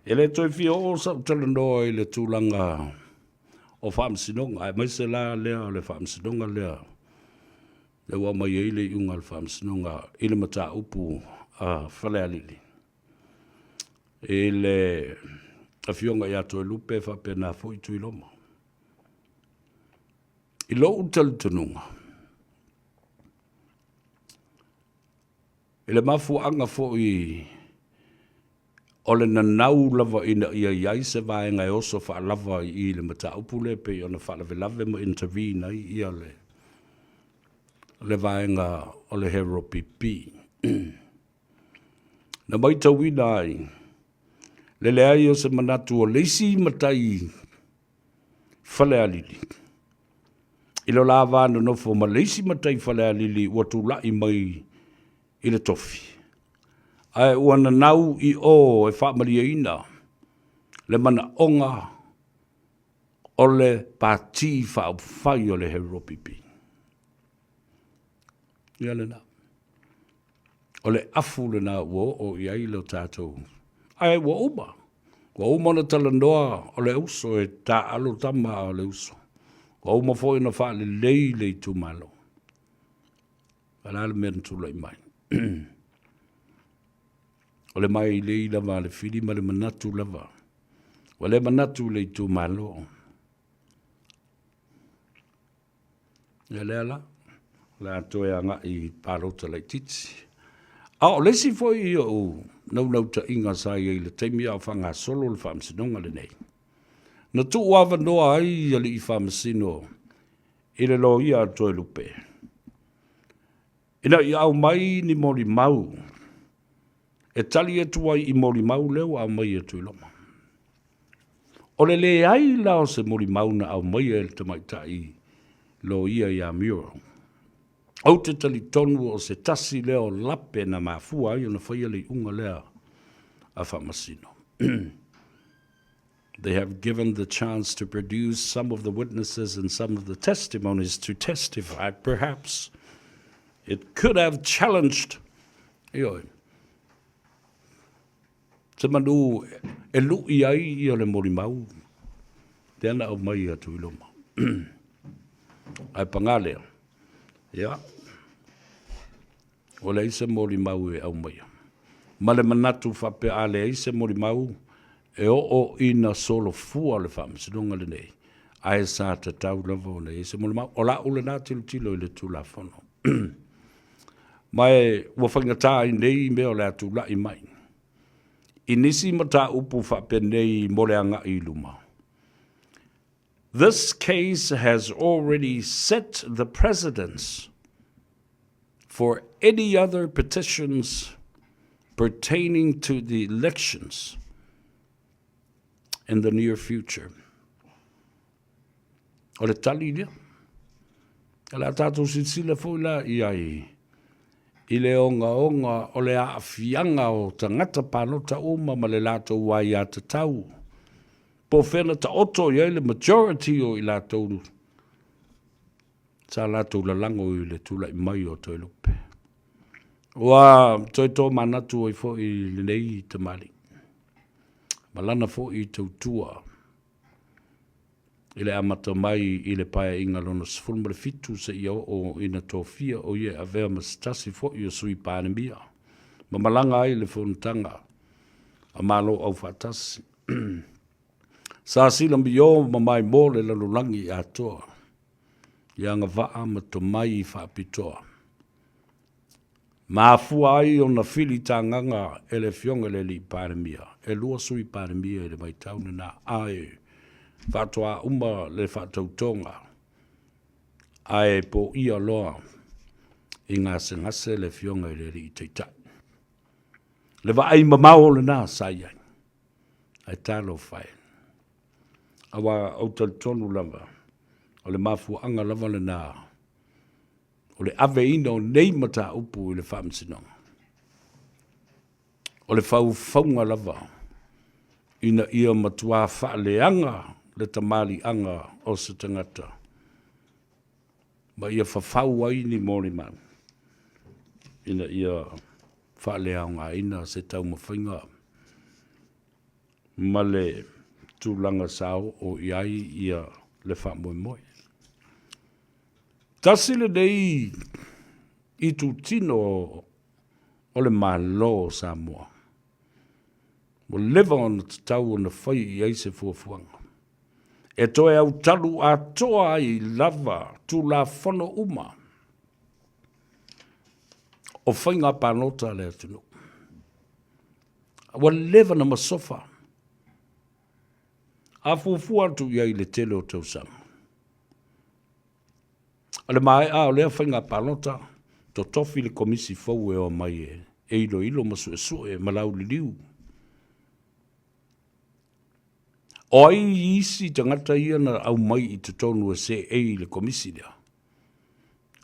E le toe fia oo sa'u talanoa i le tulaga o faamasinoga, aemaise la lea o le faamasinoga lea lea ua aumai ai le iuga a le faamasinoga i le mataupu a Falealili i le afioga ia Toelupe faapena foi Tuiloma. I lou talitonuga, i le mafuaaga foi o le nanau lava ina ia i ai se vaega e oso faalava i le mataupu lea pei ona faalavelave ma intervene ai ia le vaega o le HRPP. Na matauina ai le leai o se manatu o le isi matai Falealili i lo la va nonofo ma le isi matai Falealili ua tulai mai i le tofi, ae ua nanau i o e faamalieina le manaoga o le Pati Faaupufai o le HRPP. Ia lena. O le afu lena ua oo i ai lo tatou, ae ua uma. Ua uma ona talanoa o le uso e taaalo tama a o le uso. Ua uma foi ona faalelei le itumalo. A o le a le mea na tulai mai? O le mailei lava a le fili ma le manatu lava. Ua le manatu i le itumalo. Ia lea la, o le a toe agai i palota laitiiti. A o le isi foi ou naunautaiga sa i ai i le taimi a o faagasolo le faamasinoga lenei, na tuu avanoa ai alii faamasino i le loia a Toelupe ina ia aumai ni molimau e tali atu ai i molimau lea ua aumai e Tuiloma. O le leai la o se molimau na aumaia e le tamaitai loia ia Muriel, ou te talitonu o se tasi lea o lape na mafua ai ona faia le iuga lea a faamasino. They have given the chance to produce some of the witnesses and some of the testimonies to testify. Perhaps it could have challenged ioe se manu e lu'i ai ia le molimau lea na aumai a Tuiloma. Ae paga lea, ia, ua leai se molimau e aumaia. Ma le manatu faapea a leai se molimau e oo ina solofua le faamasinoga lenei, ae sa tatau lava ona i ai se molimau. O lau lena tilotilo i le Tulafono. Ma e ua faigata ai nei mea o le a tulai mai i nisi mataupu faapenei mo le agai i luma. This case has already set the precedence for any other petitions pertaining to the elections in the near future. O le tali lea. O le a tatou silasila foi la i ai i le ogaoga o le aafiaga o tagata palota uma ma le latou aiatatau, po o fea na taoto i ai le majority o i latou sa latou lalago i le tulai mai o Toelupe. Ua toe tomanatu ai foi lenei tamalii ma lana foi tautua i le amata mai i le Paeaiga Lona 17 seia oo ina tofia o ia e avea ma se tasi foi o Sui Palemia ma malaga ai le fonotaga a Malo Aufaatasi. Sa silamio ma maimoa le lalolagi atoa i agavaa ma tomai faapitoa. Mafua ai ona filitagaga e le Afioga i le Alii Palemia, e 2 Sui Palemia i le vaitau lena, ae faatoa uma le faatautoga ae poia loa i gasegase le Afioga i le Alii Taitai. Le vaai mamao lena sa i ai, ae talofa e. Aua ou talitonu lava, o le mafuaaga lava lena o le aveina o nei mataupu i le faamasinoga, o le faufauga lava ina ia matua faaleaga le tamaliiaga o se tagata ma ia fafau ai ni molimau ina ia faaleaogaina se taumafaiga. ma le tulaga sa oo i ai ia le faamoemoe. Tasi lenei itutino o le Malo o Samoa ua leva ona tatau ona fai i ai se fuafuaga e toe autalu atoa ai lava Tulafono uma o faiga palota a le atunuu. Ua leva ona masofa. A fuafua atu i ai i le tele o tausaga, o le maea o lea faiga palota, totofi le Komisi fou e omai e iloilo ma suesue ma lauliliu. O ai isi tagata ia na aumai i totonu e seei i le Komisi lea?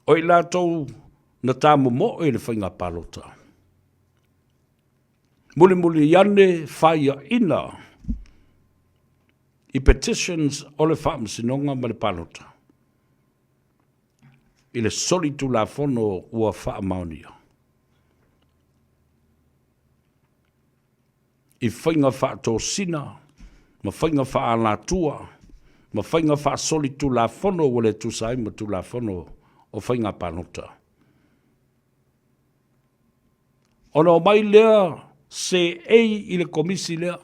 O i latou na tamomoe i le faiga palota. Mulimuli ane faiaina i petitions o le Faamasinoga ma le palota i le solitulafono ua faamaonia i faiga faatosina ma faiga faaalatua ma faiga faasolitulafono ua le tusa ai ma Tulafono o Faiga Palota. Ona omai lea seei i le Komisi lea.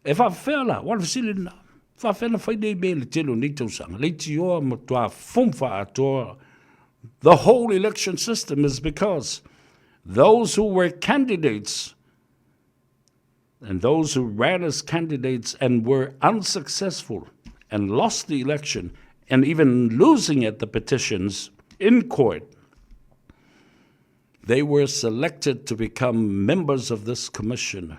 E faafefea la? Aua o le fesili lena. E faafefea ona fai nei mea i le tele o nei tausaga? Leitioa matua fufa atoa. The whole election system is because those who were candidates and those who ran as candidates and were unsuccessful and lost the election and even losing at the petitions in court, they were selected to become members of this commission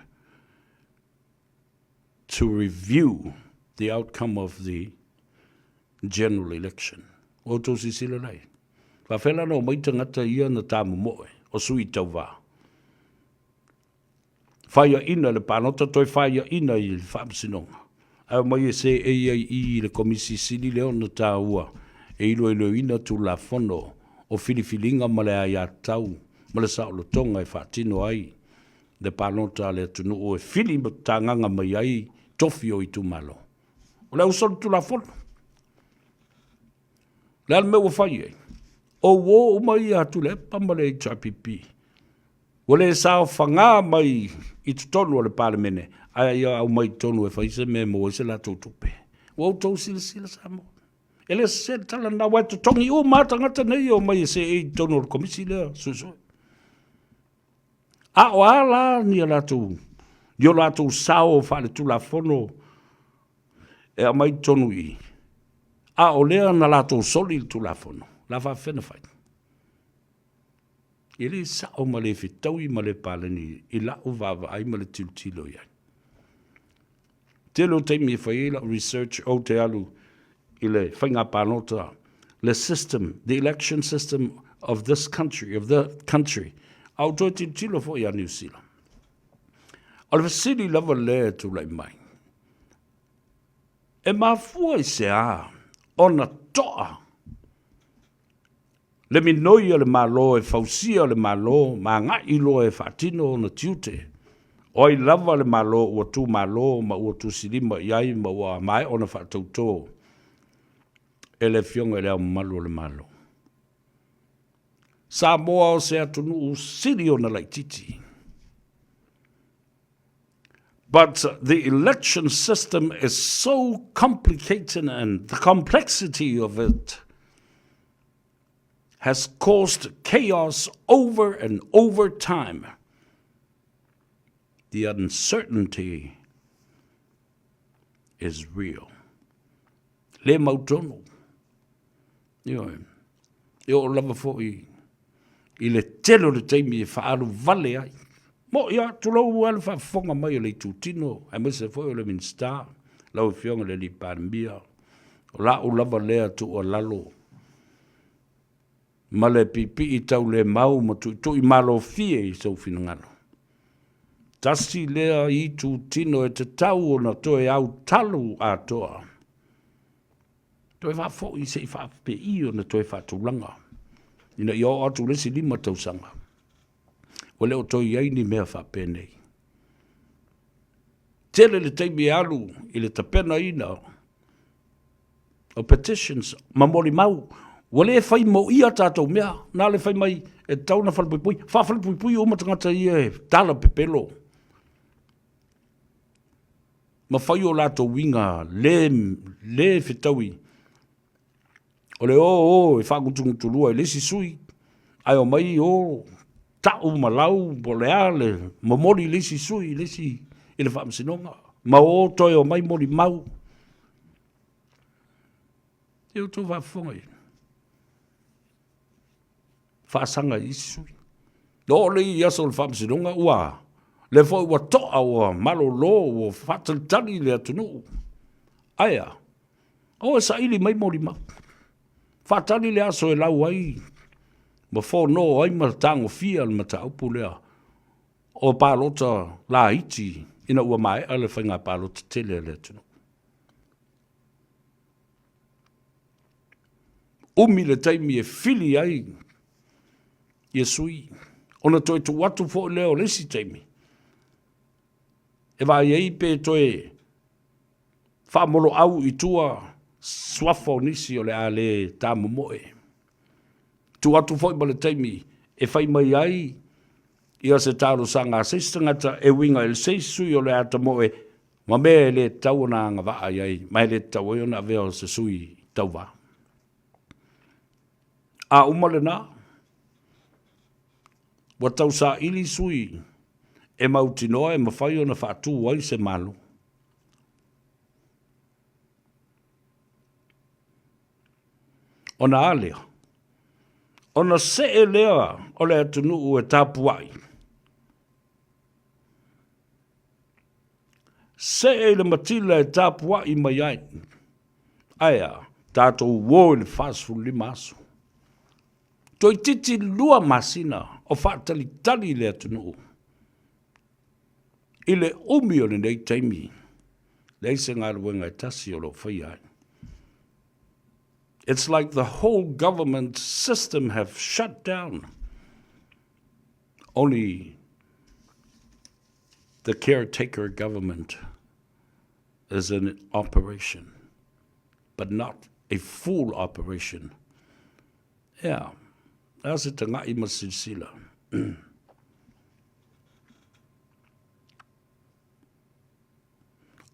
to review the outcome of the general election. Ua outou silasila la i ai? Faafefea la ona omai tagata ia na tamomoe o sui tauva? Faiaina le palota, toe faiaina i le faamasinoga, ae omai e seei ai i i le Komisi Sili lea ona taua e iloiloina Tulafono o filifiliga ma le aiatatau ma le saolotoga e faatino ai le palota a le atunuu e fili tagaga mai ai tofi o itumalo. O le ausolitulafono. O le a le mea ua fai ai? O uo uma ia a Tuilaepa ma le HRPP. Ua le saofaga mai i totonu o le Palemene, ae ia aumai i totonu e fai se mea e maua ai se latou tupe. Ua outou silasila Samoa? E le sese le tala lena, aua e totogi uma lava tagata nei e omai e seei i totonu o le Komisi lea suesue. A o a la ni a latou, ni o latou sao faaletulafono e aumai i totonu i i, a o lea na latou soli le Tulafono, o le a faapefea ona fai? E le sao ma le fetaui ma le paleni i lau vaavaai ma le tilotilo i ai. Tele o taimi e fai ai lau research ou te alu i le faiga palota, le system, the election system of this country, of the country, a ou toe tilotilo foi ia Niu Sila. O le fesili lava lea e tulai mai, e mafua i se a ona toa le minoi a le Malo e fausia le Malo ma agai loa e faatino ona tiute? O ai lava le Malo ua tumalo ma ua tusilima i ai ma ua maea ona faatautō e le Afioga i Le Ao Mamalu o le Malo? Samoa o se atunuu sili ona laitiiti. But the election system is so complicated and the complexity of it has caused chaos over and over time. The uncertainty is real. Le mautonu. Ioe. E oo lava foi i le tele o le taimi e faaalu vale ai. Mo'i lava, tulou lava le faafofoga mai o le itutino, aemaise foi o le Minisita, lau Afioga i le Alii Palemia, o la'u lava lea tuualalo ma le piipii taulemau ma tuitui malofie i sou finagalo. Tasi lea itutino e tatau ona toe autalu atoa. Toe faafoi se i faapei ona toe faatulaga ina ia oo atu i le isi 5 tausaga ua le o toe i ai ni mea faapenei. Tele le taimi e alu i le tapenaina o petitions ma molimau. Ua le fai moia tatou mea, na o le fai mai e tatau ona falepuipui. Faafalepuipui uma tagata ia e tala pepelo ma fai o latou uiga le, le fetaui. O le o o e faagutugutulua i le isi sui, ae omai o tau ma lau po o le a le momoli i le isi sui i le isi i le faamasinoga, ma o toe omai molimau. Ia outou faafofoga i ai. Faasaga i isi sui. Na oo lea i aso o le faamasinoga ua lea foi ua to'a ua malolo ua faatalitali le atunuu. Ae a? O e saili mai molimau. Faatali le aso e lau ai ma fono ai ma tagofia le mataupu lea o palota laiti ina ua maea le faiga palota tele a le atunuu. Umi le taimi e fili ai ia sui, ona toe tuu atu foi lea o le isi taimi e vaai ai pe toe faamoloau i tua suafa o nisi o le a le tamomoe. Tuu atu foi ma le taimi e fai mai ai ia se talosaga a se isi tagata e uiga i se isi sui o le a tamoe ma mea e le tatau ona agavaa i ai ma e le tatau ai ona avea o se sui tauva. A uma lena, ua tausaili sui e mautinoa e mafai ona faatu ai se Malo. Ona a lea? Ona see lea o le atunuu e tapuai. See i le matila e tapuai mai ai. Ae a? Tatou o i le 45 aso. Toeitiiti 2 masina o faatalitali le atunuu i le umi o lenei taimi, leai se galuega e tasi o lo o faia ai. It's like the whole government system have shut down. Only the caretaker government is in operation, but not a full operation. Ea, a se taga'i ma silasila.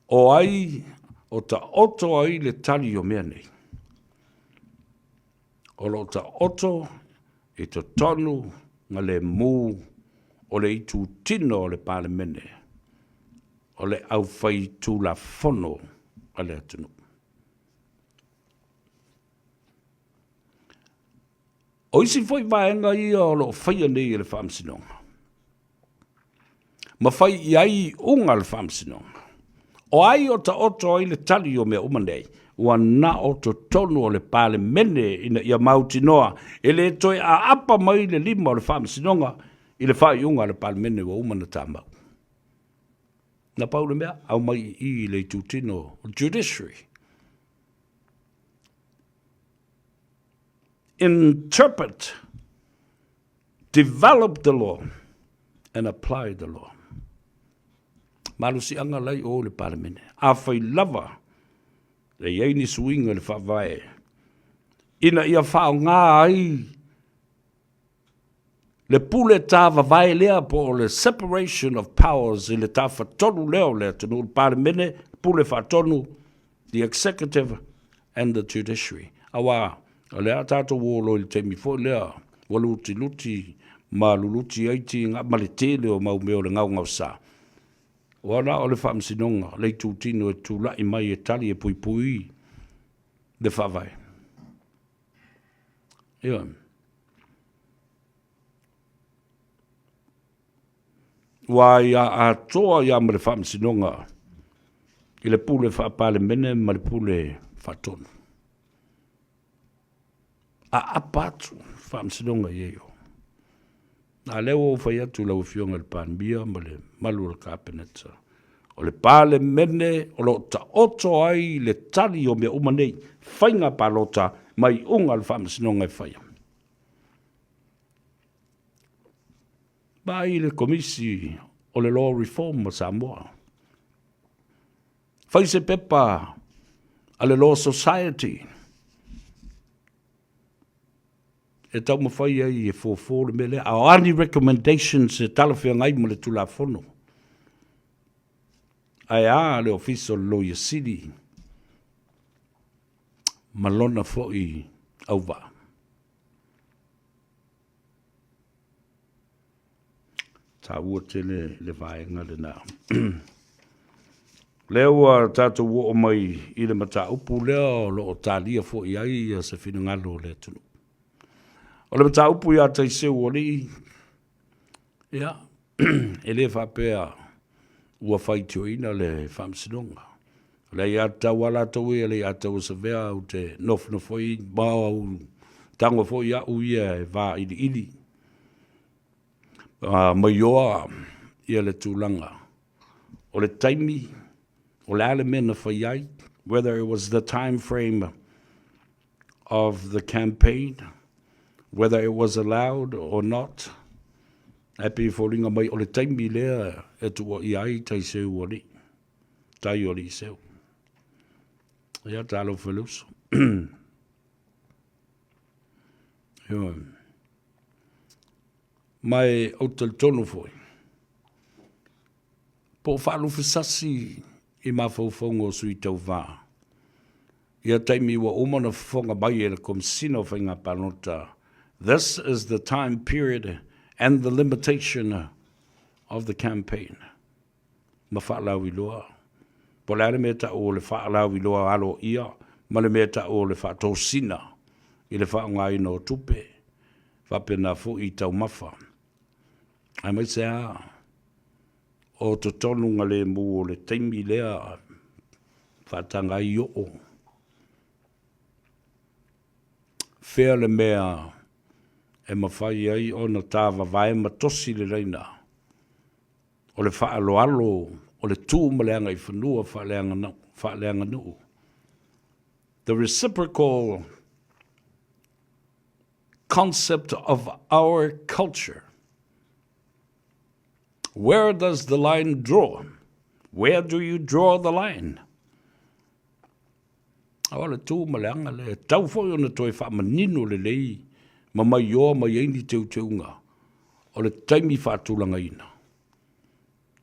O ai o taoto ai le tali o mea nei? O lo o taoto i totonu nga lemu o le itutino o le Palemene o le aufaitulafono a le atunuu. O isi foi vaega ia o lo o faia nei e le Faamasinoga, ma fai i ai iuga a le Faamasinoga. O ai o taoto ai le tali o mea uma nei? Ua na o totonu o le Palemene ina ia mautinoa e le toe aapa mai le lima o le Faamasinoga i le faaiuga a le Palemene ua uma ona tamau. Na pau le mea, aumai i i i le itutino o Judiciary. Interpret, develop the law and apply the law. Malosiaga la i o i le Palemene. Afai lava e i ai ni suiga i le Faavae ina ia faaaoga ai le pule tāvavae lea po o le separation of powers i le tafatolu lea o le atunuu, le Palemene, pule faatonu, the executive and the judiciary. Aua o le a tatou o loa i le taimi foi lea ua lutiluti ma luluti ai tiga ma le tele o mau mea o le gaogaosa. Ua na o le faamasinoga, le itutino e tulai mai e tali e puipui le faavae. Ioe. Ua aia atoa ia ma le faamasinoga i le pule faa-Palemene ma le pule faatonu. Aapa atu faamasinoga i ai o. A lea ua ou fai atu i lau Afioga i le Palemia ma le mamalu o le Kapeneta, o le Palemene o lo o taoto ai le tali o mea uma nei, faiga palota ma iuga a le Faamasinoga e faia. Vaai i le Komisi o le Law Reform a Samoa. Fai se pepa a le Law Society e taumafai ai e fofo le mea lea. A o a ni recommendations e talafeagai ma le Tulafono, ae a le Ofisa o le Loia Sili ma lona foi auvaa. Taua tele le vaega lena. Lea ua tatou oo mai i le mataupu lea o lo o talia foi ai se finagalo o le atunuu. O le mataupu ia Taiseualii, ia, e le faapea ua faitioina le faamasinoga. O le aiatatau lava latou ia e le i Ataua Savea ou te nofonofo ai ma ou tago foi au ia e vailiili maioa ia le tulaga o le taimi, o le a le mea na fai ai, whether it was the time frame of the campaign, whether it was allowed or not. Ae pei e foliga mai o le taimi lea e tuuaia ai Taiseualii, Taioaliiseu. Ia, talofa i le uso. Ioe. Ma e ou te talitonu foi, po o faalufesasi i mafaufauga o sui tauva ia taimi ua uma ona fofoga mai e le Komesina o Faiga Palota, this is the time period and the limitation of the campaign, ma faalauiloa. Po o le a le mea tau o le faalauiloa aloaia ma le mea tau o le faatosina i le faaaogaina o tupe, faapena foi i taumafa, aemaise lava o totonu galemu o le taimi lea faataga ai oo. Fea le mea e mafai ai ona tavavae ma tosi le laina o le faaaloalo o le tu ma le agaifanua faaleaganuu. The reciprocal concept of our culture. Where does the line draw? Where do you draw the line? O le tu ma le aga lea, e tau foi ona toe faamanino lelei ma maioa mai ai ni teuteuga o le taimi faatulagaina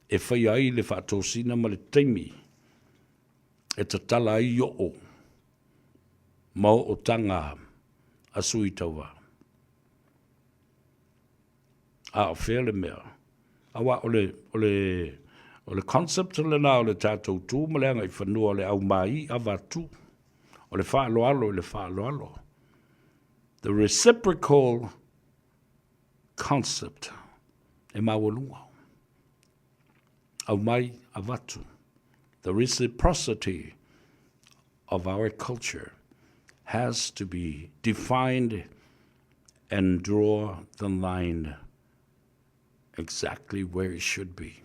e faia ai le faatosina ma le taimi e tatala ai oo ma ootaga a sui tauva. A o fea le mea? Aua o le, o le, o le concept lena o le tatou tu ma le agaifanua o le aumai avatu, o le faaaloalo i le faaaloalo. The reciprocal concept e maualuga. Aumai avatu. The reciprocity of our culture has to be defined and draw the line exactly where it should be.